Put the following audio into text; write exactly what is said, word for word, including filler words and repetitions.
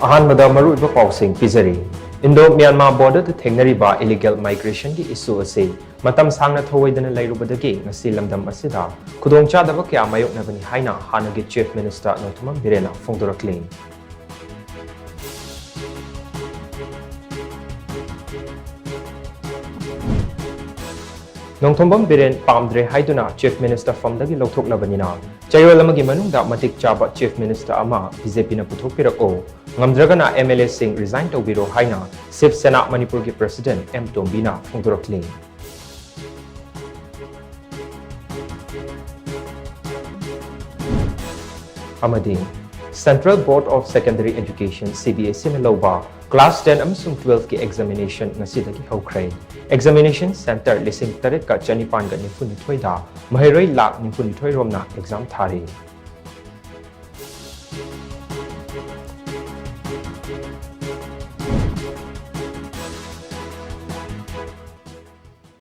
ꯑꯍꯥꯟꯕꯗ ꯃꯔꯨꯑꯣꯏꯕ ꯄꯥꯎꯁꯤꯡ ꯄꯤꯖꯔꯤ꯫ Indo Myanmar border ꯗ ꯊꯦꯡꯅꯔꯤꯕ illegal migration ꯒꯤ issue ꯑꯁꯤ ꯃꯇꯝ ꯁꯥꯡꯅ ꯊꯧꯑꯣꯏꯗꯅ ꯂꯩꯔꯨꯕꯗꯒꯤ ꯉꯁꯤ ꯂꯝꯗꯝ ꯑꯁꯤꯗ ꯈꯨꯗꯣꯡꯆꯥꯗꯕ ꯀꯌꯥ ꯃꯥꯌꯣꯛꯅꯕꯅꯤ ꯍꯥꯏꯅ ꯍꯥꯟꯅꯒꯤ Chief Minister ꯅꯣꯡꯊꯣꯝꯕꯝ ꯕꯤꯔꯦꯟꯅ ꯐꯣꯡꯗꯣꯔꯛꯂꯤ꯫ ꯅꯣꯡꯊꯣꯝꯕꯝ ꯕꯤꯔꯦꯟ ꯄꯥꯝꯗ꯭ꯔꯦ ꯍꯥꯏꯗꯨꯅ Chief Minister ꯐꯝꯗꯒꯤ ꯂꯧꯊꯣꯛꯂꯕꯅꯤꯅ ꯆꯌꯣꯜ ꯑꯃꯒꯤ ꯃꯅꯨꯡꯗ ꯃꯇꯤꯛ ꯆꯥꯕ Chief Minister ꯑꯃ BJP ꯅ ꯄꯨꯊꯣꯛꯄꯤꯔꯛꯎ, ꯉꯝꯗ꯭ꯔꯒꯅ MLA ꯁꯤꯡ resign ꯇꯧꯕꯤꯔꯣ ꯍꯥꯏꯅ Shiv Sena ꯃꯅꯤꯄꯨꯔꯒꯤ President ꯑꯦꯝ ꯇꯣꯝꯕꯤꯅ ꯐꯣꯡꯗꯣꯔꯛꯂꯤ꯫ ꯑꯃꯗꯤ Central Board of Secondary Education, CBSE ꯅ ꯂꯧꯕ class ten ꯑꯃꯁꯨꯡ twelve ꯀꯤ examination ꯉꯁꯤꯗꯒꯤ ꯍꯧꯈ꯭ꯔꯦ꯫ Examination centre ꯂꯤꯁꯤꯡ ꯇꯔꯦꯠꯀ ꯆꯅꯤꯄꯥꯟꯒ ꯅꯤꯐꯨꯅꯤꯊꯣꯏꯗ ꯃꯍꯩꯔꯣꯏ ꯂꯥꯈ ꯅꯤꯐꯨꯅꯤꯊꯣꯏ ꯔꯣꯝꯅ exam ꯊꯥꯔꯤ꯫